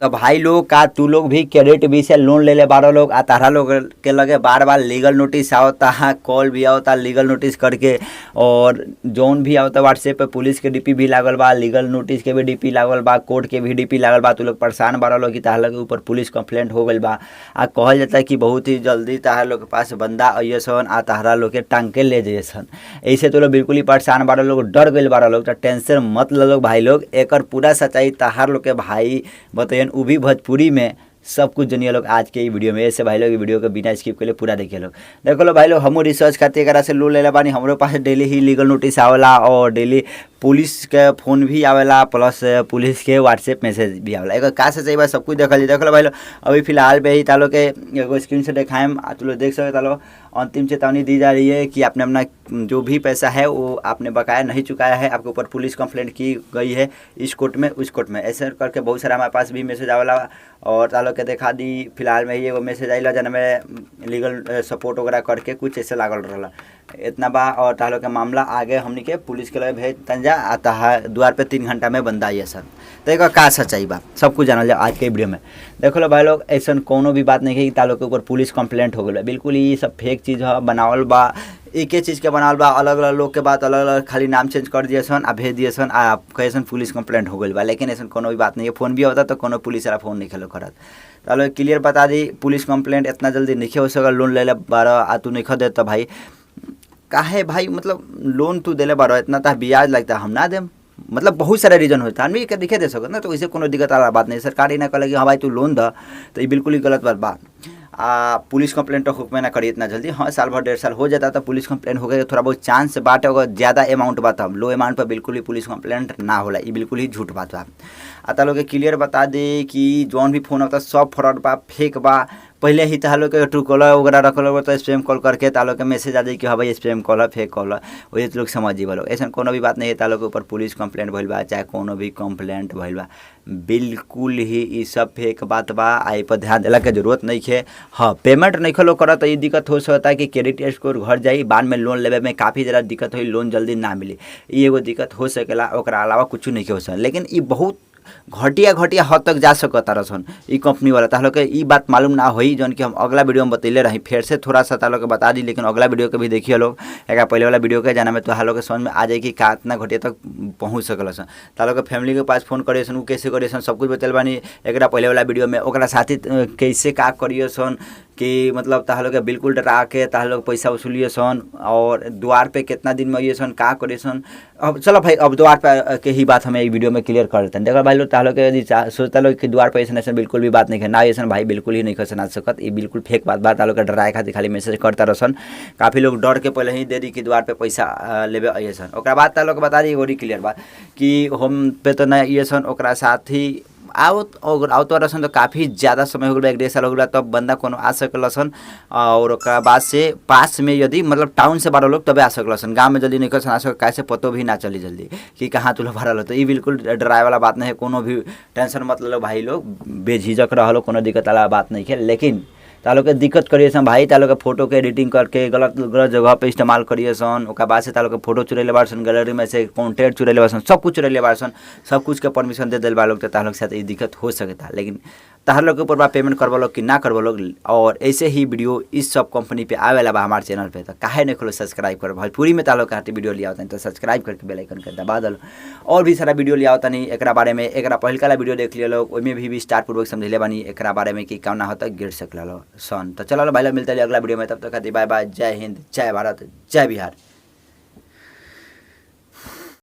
तो भाई लोग का तू लोग भी क्रेडिट बी से लोन ले ले बारह लोग आ तारा लोग के लगे बार बार लीगल नोटिस आवता है, कॉल भी आवता लीगल नोटिस करके, और जौन भी आवता व्हाट्सएप पे पुलिस के डीपी भी लागल बा, लीगल नोटिस के भी डीपी लागल बा, कोर्ट के भी डीपी लागल बा। तू लोग परेशान बारह लोग कि तारा लोग के ऊपर पुलिस कंप्लेंट हो गइल बा आ कहल जाता कि बहुत ही जल्दी तारा लोग के पास बंदा अइसन आ तारा लोग के टांग के ले जइसन। ऐसे तो लोग बिल्कुल ही परेशान बारह लोग, डर गइल बारह लोग। तो टेंशन मत लो भाई लोग, एकर पूरा सच्चाई तहार लोग के भाई बतैन, उ भी भोजपुरी में सब कुछ जनिए लोग आज के ई वीडियो में। ऐसे भाई लोग वीडियो के बिना स्किप के लिए पूरा देखिए लोग। देखो लो भाई लोग, हमू रिसर्च खातिर एकरा से लोन लेले बानी, हमरो पास डेली ही लीगल नोटिस आवेला और डेली पुलिस के फोन भी आवेला, प्लस पुलिस के व्हाट्सएप मैसेज भी आवेला। एकर का सच्चाई बा सब कुछ देखल जाई। देखो लो भाई लोग, अभी फिलहाल पे ही तालो के एगो स्क्रीन से देखाएम, आ तू लोग देख सके तालो। अंतिम चेतावनी दी जा रही है कि आपने अपना जो भी पैसा है वो आपने बकाया नहीं चुकाया है, आपके ऊपर पुलिस कंप्लेंट की गई है इस कोर्ट में उस कोर्ट में, ऐसे करके बहुत सारा हमारे पास भी मैसेज आवेला। और तालो के देखा दी फिलहाल में ही एगो मैसेज आइला जन में लीगल सपोर्ट वगैरह करके कुछ ऐसे लागल रहला, इतना बा। और तालो के मामला आगे हमनी के पुलिस के लगे भेज तंजा आ तहा द्वार पे 3 घंटा में बंदा आई सर। तो एकर का सच्चाई बा सब कुछ जानल जाओ आज के वीडियो में। देखो लो भाई लोग, ऐसा कोनो भी बात नहीं है कि तालो के ऊपर पुलिस कंप्लेंट हो गई, बिल्कुल ये सब फेक चीज़ है, बनावल बा, एके चीज़ के बनावल बा, अलग अलग लोग के बात अलग अलग खाली नाम चेंज कर दिए सन आ भेज दिए सन आ कहे पुलिस कंप्लेंट हो गई बा। लेकिन ऐसा कोनो भी बात नहीं है, फोन भी होता तो कोनो पुलिस वाला फोन नहीं खेलो करत। चलो क्लियर बता दी, पुलिस कंप्लेंट इतना जल्दी नहीं हो सकल। लोन ले ले बारह आ तू नहीं दे तो भाई काहे भाई, मतलब लोन तू देले बारह इतना तो ब्याज लगता हम ना देम, मतलब बहुत सारा रीजन होता है, आदमी के दिखे दे सकत ना, तो वैसे कोनो दिक्कत वाला बात नहीं। सरकार ही ना कहले कि हाँ भाई तू लोन द, तो ये बिल्कुल ही गलत बात बा। आ पुलिस कंप्लेंट तो हुक्म ना करी इतना जल्दी, हाँ साल भर 1.5 साल हो जाता तो पुलिस कंप्लेंट हो गई, थोड़ा बहुत चांस बाटे, अगर ज़्यादा अमाउंट बा तब लो अमाउंट पर बिल्कुल ही पुलिस कंप्लेंट ना होला, ये बिल्कुल ही झूठ बात बा। आ ता लोग के क्लियर बता दे कि जौन भी फोन होता सब फ्रॉड बा, फेक बा। पहले ही तालो के ट्रू कॉलर वगैरह रखल हो तो स्पैम कॉल करके तालो के मैसेज आ जाए कि हाँ भाई स्पैम कॉल है, फेक कॉल है, वही लोग समझ जी लोग। ऐसा कोनो भी बात नहीं है तालो के ऊपर पुलिस कंप्लेंट भइल बा चाहे कोनो भी कंप्लेंट भइल बा, बिल्कुल ही ई सब फेक बात बा। आ पर ध्यान दिला के जरूरत नहीं है। हाँ पेमेंट नहीं खलो करत तो ये दिक्कत हो सकता है कि क्रेडिट स्कोर घट जाई, बाद में लोन लेवे में काफ़ी ज़्यादा दिक्कत होई, लोन जल्दी ना मिली, ई एगो दिक्कत हो सकेला, ओकरा अलावा कुछ नहीं हो सकला। लेकिन ई बहुत घटिया घटिया हद तक जा सकता रसन ई कंपनी वाला, तालो के ई बात मालूम ना होई जौन कि हम अगला वीडियो में बतैले रही, फिर से थोड़ा सा तालो के बता दी, लेकिन अगला वीडियो के भी देखिए लोग, एक पहले वाला वीडियो के जाना में तो हालो के समझ में आ जाए कि का इतना घटिया तक पहुँच सकल सन। तालो के फैमिली के पास फोन करिए सन, उ कैसे करिए सन, सब कुछ बतैल बानी एकरा पहले वाला वीडियो में। ओकरा साथ ही कैसे का करिए सन कि मतलब तालो के बिल्कुल डरा के तालो के पैसा वसूलिए सन, और द्वार पे कितना दिन में अइए सन, का करिए सन। अब चलो भाई, अब द्वार पे के ही बात हमें एक वीडियो में क्लियर कर देते हैं। देखो भाई लोग, तालो के यदि सोचता लोग कि द्वार पर ऐसा ऐसा बिल्कुल भी बात नहीं है ना, ऐसा भाई बिल्कुल ही नहीं खसना सकत, ये बिल्कुल फेक बात बात। तालो के डराए खातिर खाली मैसेज करता रहसन, काफ़ी लोग डर के पहले ही दे दी कि द्वार पे पैसा लेवे अइए सन। ओकरा बाद तालो के बता दी एगो क्लियर बात कि होम पे तो ना अइए सन, ओकरा साथ ही आवत आवत रहसन तो काफ़ी ज़्यादा समय हो गया, 1-1.5 साल हो गया, तब बंदा कोनो आ सकल सन। और ओकरा बाद से पास में यदि मतलब टाउन से 12 लोग तबे आ सकल सन, गाँव में जल्दी नहीं आ सक, कैसे पतो भी ना चली जल्दी कि कहाँ तुलो भरल हो। तो ये बिल्कुल डराए वाला बात नहीं है, कोनो भी टेंशन मत लो भाई लोग, बेझिझक रहो, कोनो दिक्कत वाला बात नहीं है। लेकिन तालो के दिक्कत करिए सन भाई, तालो के फोटो के एडिटिंग करके गलत गलत जगह पे इस्तेमाल करिए सन, ओकरा बाद से तालो के फोटो चुरैले बार सन, गैलरी में से कॉन्टेंट चुरैले बार सन, सब कुछ चुरैले बार सन, सब कुछ के परमिशन दे दिल बा लोग, तो तालो के साथ ये दिक्कत हो सकता। लेकिन तहार लोग के ऊपर बा पेमेंट करवा लोग कि ना करवा लोग। और ऐसे ही वीडियो इस सब कंपनी पे आवेला बा हमारे चैनल पे, तो काहे नहीं खोलो सब्सक्राइब करो। भोजपुरी में तालो के वीडियो लिया होता है तो सब्सक्राइब करके बेल आइकन के दबा दलो। और भी सारा वीडियो लिया होता नहीं एकरा बारे में, एकरा पहिलका वीडियो देख लिया लोग, ओइमे भी विस्तार पूर्वक समझले बानी एकरा बारे में कि कौना होता गिर सकला लो सन। तो चलो भाई लोग, मिलते हैं अगला वीडियो में, तब तक खातिर बाय बाय, जय हिंद, जय भारत, जय बिहार।